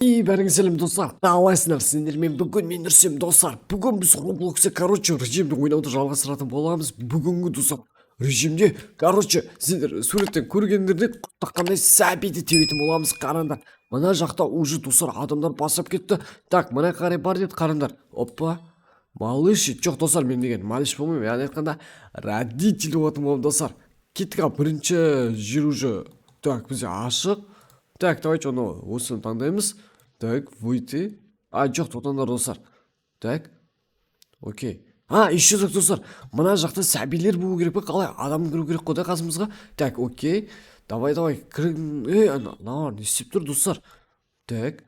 И бәріңе сәлем, достар! Қалайсыңдар? Сендермен бүгін мен, Нүрсем, достар. Бүгін біз Роблоксте, короче, режимді ойнауды жалғастыратын боламыз. Бүгінгі, достар, режимде, короче, сендер суреттен көргендерде қандай сәбиді тебетін боламыз, қараңдар. Мына жақта уже, достар, адамдар бастап кетті. Так, мына қарай бар деді, қараңдар. Опа. Малыш, жоқ, достар, мен деген малыш болмаймын, яғни айтқанда, родитель болатын боламын, достар. Кеттік, ал бірінші жер уже, так, бізде ашық. Так, давайте оны, осыны таңдаймыз. Так, выйти. А, жоқ, тоқтаңдар, достар. Так. Окей. А, еще так, достар. Мына жақта сәбилер болу керек пе? Қалай? Адам кіру керек қой да қасымызға. Так, окей. Давай, давай, кірің. Ей, ана, мыналар не істеп тұр, достар? Так.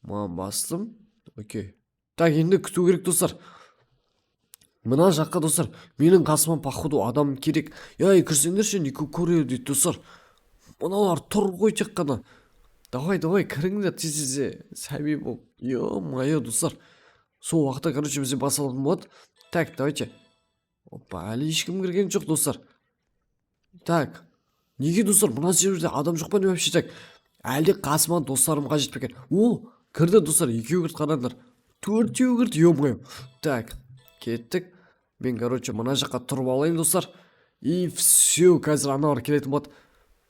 Маған бастым. Окей. Так, енді күту керек, достар. Мына жаққа, достар, менің қасыма, походу, адам керек. Ей, кірсеңдерші, не көреді дейді, достар. Мыналар тұр ғой тек қана. Давай, давай, кіріңдер тез, тез, сәби болып. Ё-моё, достар. Сол уақытта, короче, бізде басалатын болады. Так, давайте. Опа, әлі ешкім кірген жоқ, достар. Так. Неге, достар, мына жерде адам жоқ па, не вообще? Так. Әлде қасыма достарым қажет пе екен? О, кірді, достар, екеуі кірді, қараңдар. Төртеуі кірді, ё-моё. Так, кеттік. Мен, короче, мына жаққа тұрып алайын, достар. И все, қазір аналар келетін болады.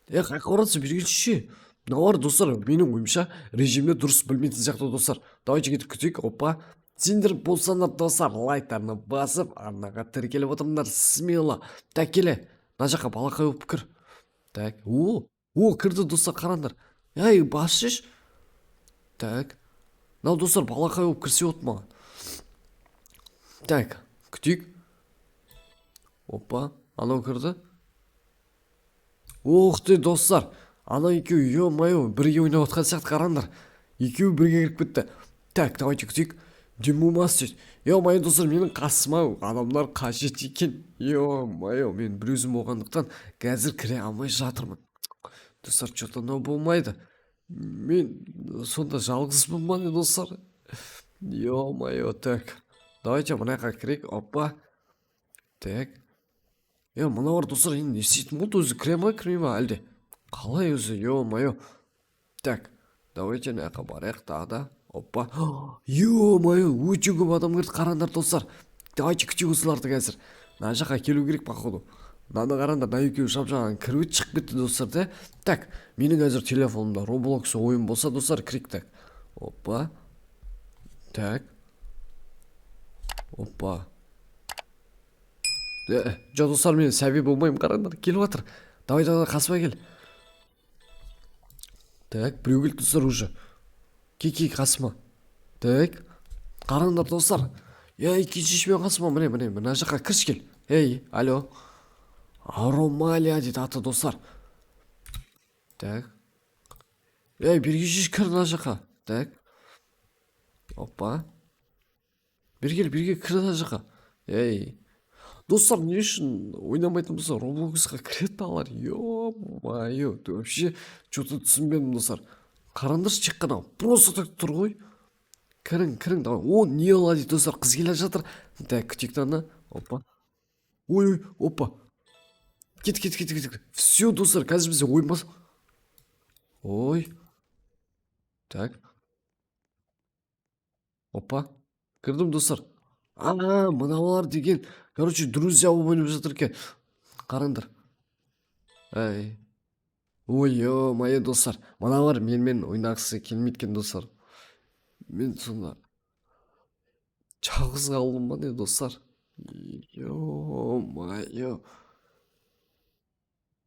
Е, қаяққа барасың, бері келші. Мыналар, достар, менің ойымша, режимді дұрыс білмейтін сияқты, достар. Давайте кетіп күтейік, опа. Сендер болсаңдар, достар, лайктарына басып, арнаға тіркеліп отырыңдар, смело. Так, келе. Мына жаққа балақай болып кір. Так, о, о, кірді, достар, қараңдар. Ей, басшы. Так. Мынау, достар, балақай болып кірсе болды маған. Так, күтейік. Опа, анау кірді. Ох ты, достар. Ана екеуі, ё-моё, бірге ойнап жатқан сияқты, қараңдар. Екеуі бірге кіріп кетті. Так, давайте күтейік. Демалмас дейді. Ё-моё, достар, менің қасыма адамдар қажет екен. Ё-моё, мен бір өзім болғандықтан қазір кіре алмай жатырмын, достар. Че-то мынау болмайды. Мен сонда жалғызбын ба, не, достар? Ё-моё. Так, давайте мына жаққа кірейік. Опа. Так, е, мыналар, достар, енді не істейтін болды өзі? Кіре ма, кірмей ма, әлде қалай өзі? Ё-моё. Так, давайте мына жаққа барайық тағы да. Опа, ё-моё, өте көп адам кірді, қараңдар, достар. Давайте күтейік осыларды. Қазір мына жаққа келу керек, походу. Мынаны қараңдар, мына екеуі жап жаңа кіріп шығып кетті, достар, да. Так, менің қазір телефонымда Роблокс ойын болса, достар, кірейік. Так, опа. Так, опа. Е, жоқ, достар, мен сәби болмаймын. Қараңдар, келіп жатыр. Давай, давай, қасыма кел. Так, біреу келді, достар, уже. Кел, кел қасыма. Так, қараңдар, достар. Ей, келші менің қасыма. Міне, міне, мына жаққа кірші, кел. Ей, алло, Аромалия дейді аты, достар. Так, ей, бері келші, кір мына жаққа. Так, опа, бері кел, бері кел, кір мына жаққа. Ей, достар, не үшін ойнамайтын болса, Роблоксқа кіреді алар? Ё-моё, вообще че-то түсінбедім, достар. Қараңдаршы, тек қана просто так тұр ғой. Кірің, кірің, давай. О, не дейді, достар, қыз келе жатыр. Так, күтейік ана. Опа, ой, ой, опа, кет, кет, кет, кет. Все, достар, қазір бізде ойын бас. Ой, так, опа, кірдім, достар. А, мыналар деген, короче, друзья болып ойнап жатыр екен, қараңдар. Ай, ой, ё-моё, достар, мыналар менімен ойнағысы келмейді екен, достар. Мен сонда жалғыз қалдым ба, не, достар? Ё-моё,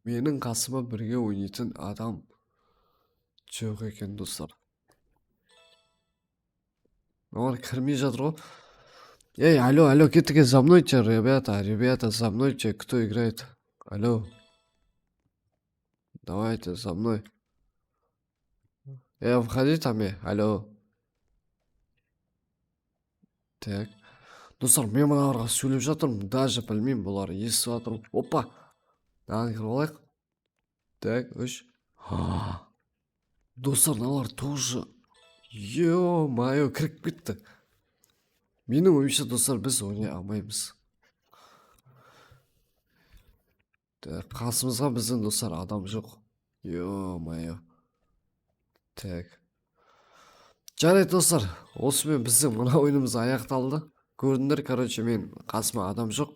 менің қасыма бірге ойнайтын адам жоқ екен, достар. Мыналар кірмей жатыр ғой. Эй, алло, алло, кеттік, за мной, те, ребята, ребята, за мной, те, кто играет. Алло. Давайте за мной. Входи там, алло. Так. Достар, мен мыналарға сөйлеп жатырмын, даже білмеймін, бұлар естіп жатыр. Опа. Мынаны кіріп алайық. Так, үш. Достар, мыналар тоже. Ё-моё, кіріп кетті. Менің ойымша, достар, біз ойнай алмаймыз. Так, қасымызға біздің, достар, адам жоқ. Ё-моё. Так. Жарайды, достар, осымен біздің мына ойынымыз аяқталды. Көрдіңдер, короче, мен қасыма адам жоқ,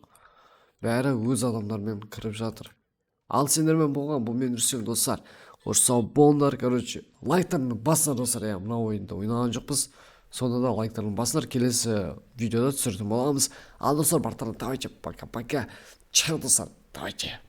бәрі өз адамдармен кіріп жатыр. Ал сендермен болған бұл мен, Рүстем, достар. Қош, сау болыңдар. Короче, лайктарыңды басыңдар, достар. Иә, мына ойынды ойнаған жоқпыз, сонда да лайктарыңды басыңдар. Келесі видеода түсіретін боламыз. Ал, достар, барлықтарыңа давайте, пока пока, чао, достар, давайте.